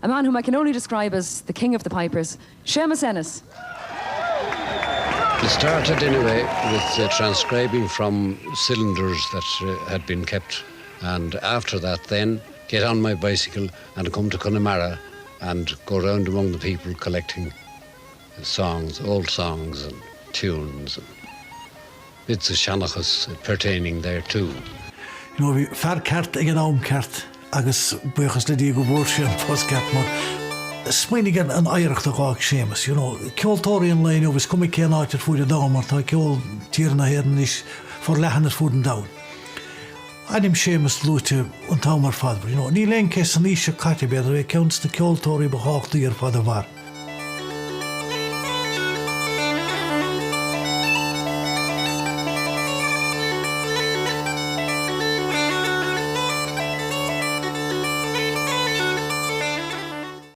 A man whom I can only describe as the king of the pipers, Séamus Ennis. It started anyway with uh, transcribing from cylinders that uh, had been kept and after that then get on my bicycle and come to Connemara and go round among the people collecting songs, old songs and tunes and bits of seanchas pertaining thereto. You know, bhí fear ceart ag an am ceart agus buíochas le Dia go bhfuair sé an post ceart mar smaoinigh ar an oidhreacht a dh'fhág Séamus, you know, ceoltóirí an lae inniu is cuma cén áit ar fuaid an domhain mar tá ceol tíre na hÉireann anois forleathan ar fuaid an domhain. Ainm Séamus luaite an t-am ar fad, you know, níl aon cé san aois seo caite b'fhéidir é ceann de na ceoltóirí ba thábhachtaí ar fad a mhair.